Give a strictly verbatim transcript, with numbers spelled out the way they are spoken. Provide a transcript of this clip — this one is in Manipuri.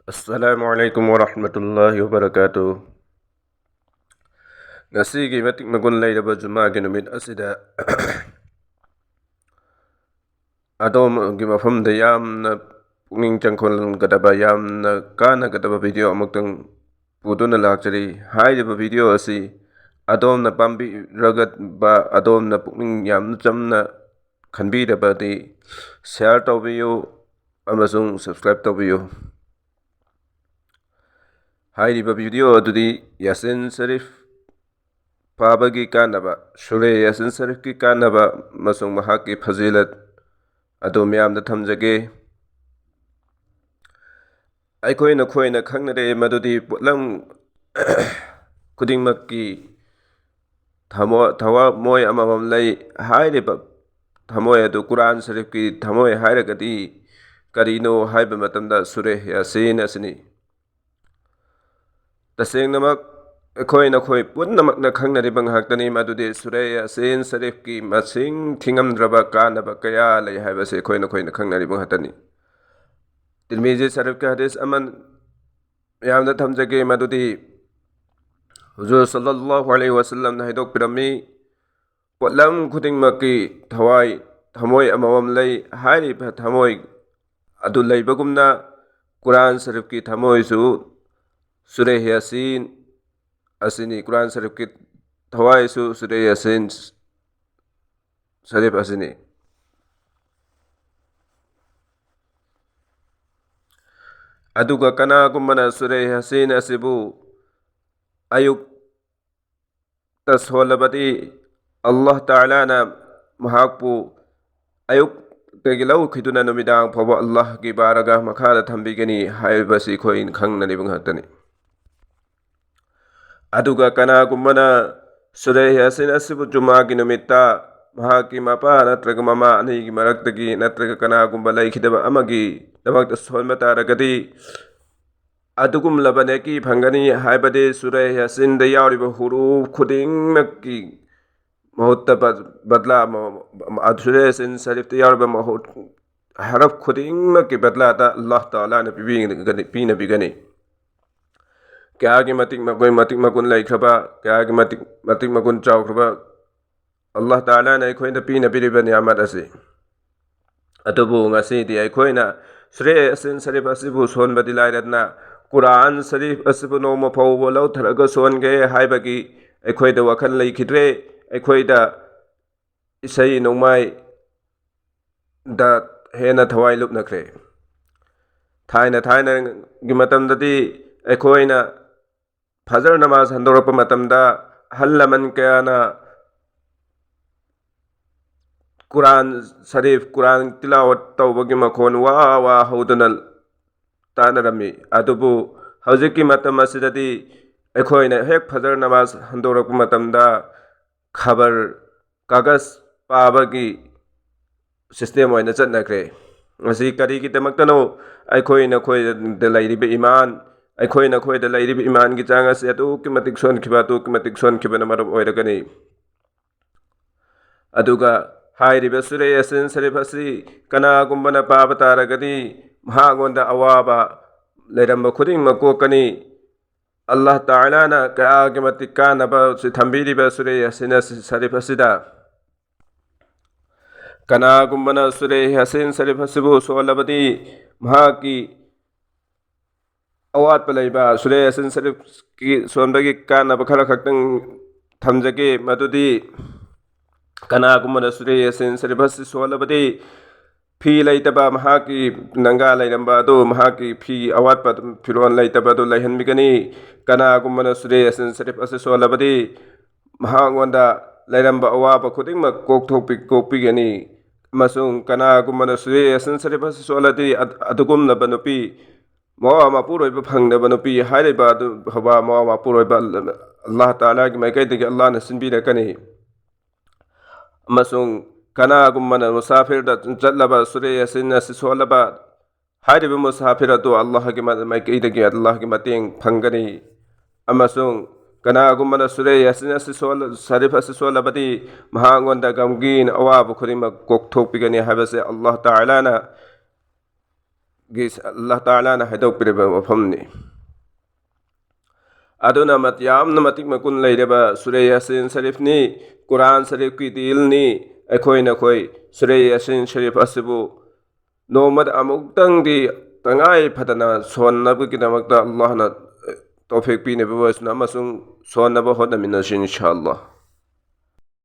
Assalamu alaikum warahmatullahi wabarakatuh. ꯉꯁꯤꯒꯤ ꯃꯇꯤꯛ ꯃꯒꯨꯟ ꯂꯩꯔꯕ ꯖꯨꯃꯥꯒꯤ ꯅꯨꯃꯤꯠ ꯑꯁꯤꯗ ꯑꯗꯣꯝꯒꯤ ꯃꯐꯝꯗ ꯌꯥꯝꯅ ꯄꯨꯛꯅꯤꯡ ꯆꯪꯈꯣꯜꯍꯟꯒꯗꯕ, ꯌꯥꯝꯅ ꯀꯥꯟꯅꯒꯗꯕ video ꯑꯃꯨꯛꯇꯪ ꯄꯨꯗꯨꯅ ꯂꯥꯛꯆꯔꯤ꯫ ꯍꯥꯏꯔꯤꯕ video ꯑꯁꯤ ꯑꯗꯣꯝꯅ ꯄꯥꯝꯕꯤꯔꯒꯕ, ꯑꯗꯣꯝꯅ ꯄꯨꯛꯅꯤꯡ ꯌꯥꯝꯅ ꯆꯝꯅ ꯈꯟꯕꯤꯔꯕꯗꯤ share ꯇꯧꯕꯤꯌꯨ ꯑꯃꯁꯨꯡ subscribe ꯇꯧꯕꯤꯌꯨ꯫ ꯍꯥꯏꯔꯤꯕ video ꯑꯗꯨꯗꯤ ꯌꯥꯁꯤꯟ ꯁꯔꯤꯐ ꯄꯥꯕꯒꯤ ꯀꯥꯟꯅꯕ, ꯁꯨꯔꯦ ꯌꯥꯁꯤꯟ ꯁꯔꯤꯐꯀꯤ ꯀꯥꯟꯅꯕ ꯑꯃꯁꯨꯡ ꯃꯍꯥꯛꯀꯤ ꯐꯖꯤꯂꯠ ꯑꯗꯨ ꯃꯌꯥꯝꯗ ꯊꯝꯖꯒꯦ꯫ ꯑꯩꯈꯣꯏ ꯅꯈꯣꯏꯅ ꯈꯪꯅꯔꯦ ꯃꯗꯨꯗꯤ ꯄꯣꯠꯂꯝ ꯈꯨꯗꯤꯡꯃꯛꯀꯤ ꯊꯃꯣ-, ꯊꯃꯣꯏ ꯑꯃꯃꯝ ꯂꯩ꯫ ꯍꯥꯏꯔꯤꯕ ꯊꯃꯣꯏ ꯑꯗꯨ ꯀꯨꯔꯥꯟ ꯁꯔꯤꯐꯀꯤ ꯊꯃꯣꯏ ꯍꯥꯏꯔꯒꯗꯤ ꯀꯔꯤꯅꯣ ꯍꯥꯏꯕ ꯃꯇꯝꯗ ꯁꯨꯔꯦ ꯌꯥꯁꯤꯟ ꯑꯁꯤꯅꯤ꯫ ꯇꯁꯦꯡꯅꯃꯛ ꯑꯩꯈꯣꯏ ꯅꯈꯣꯏ ꯄꯨꯝꯅꯃꯛꯅ ꯈꯪꯅꯔꯤꯕ ꯉꯥꯛꯇꯅꯤ ꯃꯗꯨꯗꯤ ꯁꯨꯔꯦ ꯌꯥꯁꯤꯟ ꯁꯔꯤꯐꯀꯤ ꯃꯁꯤꯡ ꯊꯤꯉꯝꯗ꯭ꯔꯕ ꯀꯥꯟꯅꯕ ꯀꯌꯥ ꯂꯩ ꯍꯥꯏꯕꯁꯤ ꯑꯩꯈꯣꯏ ꯅꯈꯣꯏꯅ ꯈꯪꯅꯔꯤꯕ ꯉꯥꯛꯇꯅꯤ꯫ ꯇꯤꯔꯃꯤꯖꯤ ꯁꯔꯤꯐꯀꯤ ꯍꯗꯤꯁ ꯑꯃ ꯃꯌꯥꯝꯗ ꯊꯝꯖꯒꯦ ꯃꯗꯨꯗꯤ ꯍꯨꯖꯨꯔ ꯁꯜꯂꯜꯂꯥꯍꯨ ꯑꯂꯩꯍꯤ ꯋꯥꯁꯜꯂꯝꯅ ꯍꯥꯏꯗꯣꯛꯄꯤꯔꯝꯃꯤ, ꯄꯣꯠꯂꯝ ꯈꯨꯗꯤꯡꯃꯛꯀꯤ ꯊꯋꯥꯏ, ꯊꯃꯣꯏ ꯑꯃꯃꯝ ꯂꯩ꯫ ꯍꯥꯏꯔꯤꯕ ꯊꯃꯣꯏ ꯑꯗꯨ ꯂꯩꯕꯒꯨꯝꯅ ꯀꯨꯔꯥꯟ ꯁꯔꯤꯐꯀꯤ ꯊꯃꯣꯏꯁꯨ ꯁꯨꯔꯦ ꯌꯥꯁꯤꯟ ꯑꯁꯤꯅꯤ꯫ ꯀꯨꯔꯥꯟ ꯁꯔꯤꯐꯀꯤ ꯊꯋꯥꯏꯁꯨ ꯁꯨꯔꯦ ꯌꯥꯁꯤꯟ ꯁꯔꯤꯐ ꯑꯁꯤꯅꯤ꯫ ꯑꯗꯨꯒ ꯀꯅꯥꯒꯨꯝꯕꯅ ꯁꯨꯔꯦ ꯌꯥꯁꯤꯟ ꯑꯁꯤꯕꯨ ꯑꯌꯨꯛ ꯇ ꯁꯣꯜꯂꯕꯗꯤ, ꯑꯜꯂꯥꯍ ꯇꯥꯂꯥꯅ ꯃꯍꯥꯛꯄꯨ ꯑꯌꯨꯛꯇꯒꯤ ꯂꯧꯈꯤꯗꯨꯅ ꯅꯨꯃꯤꯗꯥꯡ ꯐꯥꯎꯕ ꯑꯜꯂꯥꯍꯒꯤ ꯕꯥꯔꯒꯥꯍ ꯃꯈꯥꯗ ꯊꯝꯕꯤꯒꯅꯤ ꯍꯥꯏꯕꯁꯤ ꯑꯩꯈꯣꯏꯅ ꯈꯪꯅꯔꯤꯕ ꯉꯥꯛꯇꯅꯤ꯫ ꯑꯗꯨꯒ ꯀꯅꯥꯒꯨꯝꯕꯅ ꯁꯨꯔꯦ ꯌꯥꯁꯤꯟ ꯑꯁꯤꯕꯨ ꯖꯨꯃꯥꯒꯤ ꯅꯨꯃꯤꯠꯇ ꯃꯍꯥꯛꯀꯤ ꯃꯄꯥ ꯅꯠꯇ꯭ꯔꯒ ꯃꯃꯥ ꯑꯅꯤꯒꯤ ꯃꯔꯛꯇꯒꯤ ꯅꯠꯇ꯭ꯔꯒ ꯀꯅꯥꯒꯨꯝꯕ ꯂꯩꯈꯤꯗꯕ ꯑꯃꯒꯤꯗꯃꯛꯇ ꯁꯣꯟꯕ ꯇꯥꯔꯒꯗꯤ, ꯑꯗꯨꯒꯨꯝꯂꯕ ꯅꯦꯀꯤ ꯐꯪꯒꯅꯤ ꯍꯥꯏꯕꯗꯤ ꯁꯨꯔꯦ ꯌꯥꯁꯤꯟꯗ ꯌꯥꯎꯔꯤꯕ ꯍꯨꯔꯨꯐ ꯈꯨꯗꯤꯡꯃꯛꯀꯤ ꯃꯍꯨꯠꯇ ꯕ-, ꯕꯗꯂꯥ ꯑꯃ, ꯑꯃ, ꯁꯨꯔꯦ ꯌꯥꯁꯤꯟ ꯁꯔꯤꯐꯇ ꯌꯥꯎꯔꯤꯕ ꯃꯍꯨꯠ, ꯍꯔꯐ ꯈꯨꯗꯤꯡꯃꯛꯀꯤ ꯕꯗꯂꯥꯗ ꯑꯜꯂꯥꯍ ꯇꯥꯂꯥꯅ ꯄꯤꯕꯤꯒꯅꯤ, ꯄꯤꯅꯕꯤꯒꯅꯤ꯫ ꯀꯌꯥꯒꯤ ꯃꯇꯤꯛ ꯃꯒꯨꯟ, ꯃꯇꯤꯛ ꯃꯒꯨꯟ ꯂꯩꯈ꯭ꯔꯕ, ꯀꯌꯥꯒꯤ ꯃꯇꯤꯛ, ꯃꯇꯤꯛ ꯃꯒꯨꯟ ꯆꯥꯎꯈ꯭ꯔꯕ ꯑꯜꯂꯥꯍ ꯇꯥꯂꯥꯅ ꯑꯩꯈꯣꯏꯗ ꯄꯤꯅꯕꯤꯔꯤꯕ ꯅꯤꯌꯥꯃꯠ ꯑꯁꯤ꯫ ꯑꯗꯨꯕꯨ ꯉꯁꯤꯗꯤ ꯑꯩꯈꯣꯏꯅ ꯁꯨꯔꯦ ꯌꯥꯁꯤꯟ ꯁꯔꯤꯐ ꯑꯁꯤꯕꯨ ꯁꯣꯟꯕꯗꯤ ꯂꯥꯏꯔꯗꯅ, ꯀꯨꯔꯥꯟ ꯁꯔꯤꯐ ꯑꯁꯤꯕꯨ ꯅꯣꯡꯃ ꯐꯥꯎꯕ ꯂꯧꯊꯔꯒ ꯁꯣꯟꯒꯦ ꯍꯥꯏꯕꯒꯤ ꯑꯩꯈꯣꯏꯗ ꯋꯥꯈꯜ ꯂꯩꯈꯤꯗ꯭ꯔꯦ꯫ ꯑꯩꯈꯣꯏꯗ ꯏꯁꯩ ꯅꯣꯡꯃꯥꯏꯗ ꯍꯦꯟꯅ ꯊꯋꯥꯏ ꯂꯨꯞꯅꯈ꯭ꯔꯦ꯫ ꯊꯥꯏꯅ ꯊꯥꯏꯅꯒꯤ ꯃꯇꯝꯗꯗꯤ ꯑꯩꯈꯣꯏꯅ ꯐꯖꯔ ꯅꯃꯥꯖ ꯍꯟꯗꯣꯔꯛꯄ ꯃꯇꯝꯗ ꯑꯍꯜ ꯂꯃꯟ ꯀꯌꯥꯅ ꯀꯨꯔꯥꯟ ꯁꯔꯤꯐ, ꯀꯨꯔꯥꯟ ꯇꯤꯂꯥꯋꯠ ꯇꯧꯕꯒꯤ ꯃꯈꯣꯟ ꯋꯥ ꯋꯥ ꯍꯧꯗꯨꯅ ꯇꯥꯅꯔꯝꯃꯤ꯫ ꯑꯗꯨꯕꯨ ꯍꯧꯖꯤꯛꯀꯤ ꯃꯇꯝ ꯑꯁꯤꯗꯗꯤ ꯑꯩꯈꯣꯏꯅ ꯍꯦꯛ ꯐꯖꯔ ꯅꯃꯥꯖ ꯍꯟꯗꯣꯔꯛꯄ ꯃꯇꯝꯗ ꯈꯕꯔ, ꯀꯥꯒꯖ ꯄꯥꯕꯒꯤ ꯁꯤꯁꯇꯦꯝ ꯑꯣꯏꯅ ꯆꯠꯅꯈ꯭ꯔꯦ꯫ ꯃꯁꯤ ꯀꯔꯤꯒꯤꯗꯃꯛꯇꯅꯣ? ꯑꯩꯈꯣꯏ ꯅꯈꯣꯏꯗ ꯂꯩꯔꯤꯕ ꯏꯃꯥꯟ, ꯑꯩꯈꯣꯏ ꯅꯈꯣꯏꯗ ꯂꯩꯔꯤꯕ ꯏꯃꯥꯟꯒꯤ ꯆꯥꯡ ꯑꯁꯤ ꯑꯗꯨꯛꯀꯤ ꯃꯇꯤꯛ ꯁꯣꯟꯈꯤꯕ, ꯑꯗꯨꯛꯀꯤ ꯃꯇꯤꯛ ꯁꯣꯟꯈꯤꯕꯅ ꯃꯔꯝ ꯑꯣꯏꯔꯒꯅꯤ꯫ ꯑꯗꯨꯒ ꯍꯥꯏꯔꯤꯕ ꯁꯨꯔꯦ ꯌꯥꯁꯤꯟ ꯁꯔꯤꯐ ꯑꯁꯤ ꯀꯅꯥꯒꯨꯝꯕꯅ ꯄꯥꯕ ꯇꯥꯔꯒꯗꯤ ꯃꯍꯥꯛꯉꯣꯟꯗ ꯑꯋꯥꯕ ꯂꯩꯔꯝꯕ ꯈꯨꯗꯤꯡꯃꯛ ꯀꯣꯛꯀꯅꯤ꯫ ꯑꯜꯂꯥꯍ ꯇꯥꯂꯥꯅ ꯀꯌꯥꯒꯤ ꯃꯇꯤꯛ ꯀꯥꯟꯅꯕ ꯑꯁꯤ ꯊꯝꯕꯤꯔꯤꯕ ꯁꯨꯔꯦ ꯌꯥꯁꯤꯟ ꯑꯁꯤ, ꯁꯔꯤꯐ ꯑꯁꯤꯗ꯫ ꯀꯅꯥꯒꯨꯝꯕꯅ ꯁꯨꯔꯦ ꯌꯥꯁꯤꯟ ꯁꯔꯤꯐ ꯑꯁꯤꯕꯨ ꯁꯣꯜꯂꯕꯗꯤ ꯃꯍꯥꯛꯀꯤ ꯑꯋꯥꯠꯄ ꯂꯩꯕ ꯁꯨꯔꯦ ꯌꯥꯁꯤꯟ ꯁꯔꯤꯐꯀꯤ ꯁꯣꯟꯕꯒꯤ ꯀꯥꯟꯅꯕ ꯈꯔ ꯈꯛꯇꯪ ꯊꯝꯖꯒꯦ꯫ ꯃꯗꯨꯗꯤ ꯀꯅꯥꯒꯨꯝꯕꯅ ꯁꯨꯔꯦ ꯌꯥꯁꯤꯟ ꯁꯔꯤꯐ ꯑꯁꯤ ꯁꯣꯜꯂꯕꯗꯤ ꯐꯤ ꯂꯩꯇꯕ, ꯃꯍꯥꯛꯀꯤ ꯅꯪꯒꯥ ꯂꯩꯔꯝꯕ ꯑꯗꯨ, ꯃꯍꯥꯛꯀꯤ ꯐꯤ ꯑꯋꯥꯠꯄ ꯑꯗꯨꯝ, ꯐꯤꯔꯣꯜ ꯂꯩꯇꯕ ꯑꯗꯨ ꯂꯩꯍꯟꯕꯤꯒꯅꯤ꯫ ꯀꯅꯥꯒꯨꯝꯕꯅ ꯁꯨꯔꯦ ꯌꯥꯁꯤꯟ ꯁꯔꯤꯐ ꯑꯁꯤ ꯁꯣꯜꯂꯕꯗꯤ ꯃꯍꯥꯛꯉꯣꯟꯗ ꯂꯩꯔꯝꯕ ꯑꯋꯥꯕ ꯈꯨꯗꯤꯡꯃꯛ ꯀꯣꯛꯊꯣꯛꯄꯤ-, ꯀꯣꯛꯄꯤꯒꯅꯤ꯫ ꯑꯃꯁꯨꯡ ꯀꯅꯥꯒꯨꯝꯕꯅ ꯁꯨꯔꯦ ꯌꯥꯁꯤꯟ ꯁꯔꯤꯐ ꯑꯁꯤ ꯁꯣꯜꯂꯗꯤ ꯑꯗ-, ꯑꯗꯨꯒꯨꯝꯂꯕ ꯅꯨꯄꯤ, ꯃꯋꯥ ꯃꯄꯨꯔꯣꯏꯕ ꯐꯪꯗꯕ ꯅꯨꯄꯤ ꯍꯥꯏꯔꯤꯕ ꯑꯗꯨ ꯐꯥꯎꯕ ꯃꯋꯥ ꯃꯄꯨꯔꯣꯏꯕ ꯑꯜꯂꯥꯍ ꯇꯥꯂꯥꯒꯤ ꯃꯥꯏꯀꯩꯗꯒꯤ ꯑꯜꯂꯥꯍꯅ ꯁꯤꯟꯕꯤꯔꯛꯀꯅꯤ꯫ ꯑꯃꯁꯨꯡ ꯀꯅꯥꯒꯨꯝꯕꯅ ꯃꯨꯁꯥꯐꯤꯔꯗ ꯆꯠꯂꯕ ꯁꯨꯔꯦ ꯌꯥꯁꯤꯟ ꯑꯁꯤ ꯁꯣꯜꯂꯕ ꯍꯥꯏꯔꯤꯕ ꯃꯨꯁꯥꯐꯤꯔ ꯑꯗꯨ ꯑꯜꯂꯥꯍꯒꯤ ꯃ-, ꯃꯥꯏꯀꯩꯗꯒꯤ ꯑꯜꯂꯥꯍꯒꯤ ꯃꯇꯦꯡ ꯐꯪꯒꯅꯤ꯫ ꯑꯃꯁꯨꯡ ꯀꯅꯥꯒꯨꯝꯕꯅ ꯁꯨꯔꯦ ꯌꯥꯁꯤꯟ ꯑꯁꯤ ꯁꯣꯜ-, ꯁꯔꯤꯐ ꯑꯁꯤ ꯁꯣꯜꯂꯕꯗꯤ ꯃꯍꯥꯛꯉꯣꯟꯗ ꯒꯝꯒꯤꯟ ꯑꯋꯥꯕ ꯈꯨꯗꯤꯡꯃꯛ ꯀꯣꯛꯊꯣꯛꯄꯤꯒꯅꯤ ꯍꯥꯏꯕꯁꯦ ꯑꯜꯂꯥꯍ ꯇꯥꯂꯥꯅ, ꯒꯤ-, ꯑꯜꯂꯥꯍ ꯇꯥꯂꯥꯅ ꯍꯥꯏꯗꯣꯛꯄꯤꯔꯤꯕ ꯋꯥꯐꯝꯅꯤ꯫ ꯑꯗꯨꯅ ꯃꯠ-, ꯌꯥꯝꯅ ꯃꯇꯤꯛ ꯃꯒꯨꯟ ꯂꯩꯔꯕ ꯁꯨꯔꯦ ꯌꯥꯁꯤꯟ ꯁꯔꯤꯐꯅꯤ, ꯀꯨꯔꯥꯟ ꯁꯔꯤꯐꯀꯤ ꯗꯤꯜꯅꯤ꯫ ꯑꯩꯈꯣꯏ ꯅꯈꯣꯏ ꯁꯨꯔꯦ ꯌꯥꯁꯤꯟ ꯁꯔꯤꯐ ꯑꯁꯤꯕꯨ ꯅꯣꯡꯃꯗ ꯑꯃꯨꯛꯇꯪꯗꯤ ꯇꯉꯥꯏ ꯐꯗꯅ ꯁꯣꯟꯅꯕꯒꯤꯗꯃꯛꯇ ꯑꯜꯂꯥꯍꯅ ꯇꯧꯐꯤꯛ ꯄꯤꯅꯕꯤꯕ ꯑꯣꯏꯁꯅꯨ ꯑꯃꯁꯨꯡ ꯁꯣꯟꯅꯕ ꯍꯣꯠꯅꯃꯤꯟꯅꯁꯤ ꯏꯟꯁꯥ ꯑꯜꯂꯥꯍ꯫